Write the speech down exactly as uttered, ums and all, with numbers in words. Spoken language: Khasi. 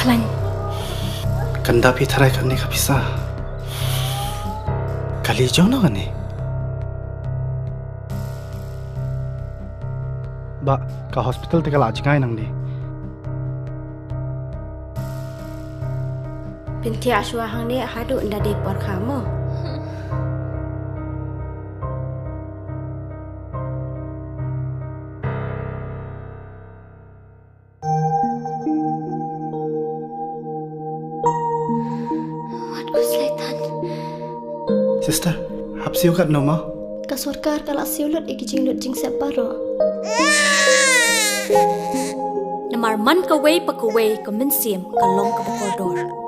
Khlaiñ. Kan da phi tharai kane ka pisa. Kali jong no kane. Ba, ka hospital te ka la jngai nangne. Pynthiah shuwa hangne haduh ynda dei por kha mo. Wat khuslai than. Sister, hap siew katno mo? Ka sorkar ka la siew lut ïa ki jinglut jingsep baroh. Namar man kawei pa kawei ka mynsiem ka long kaba kordor.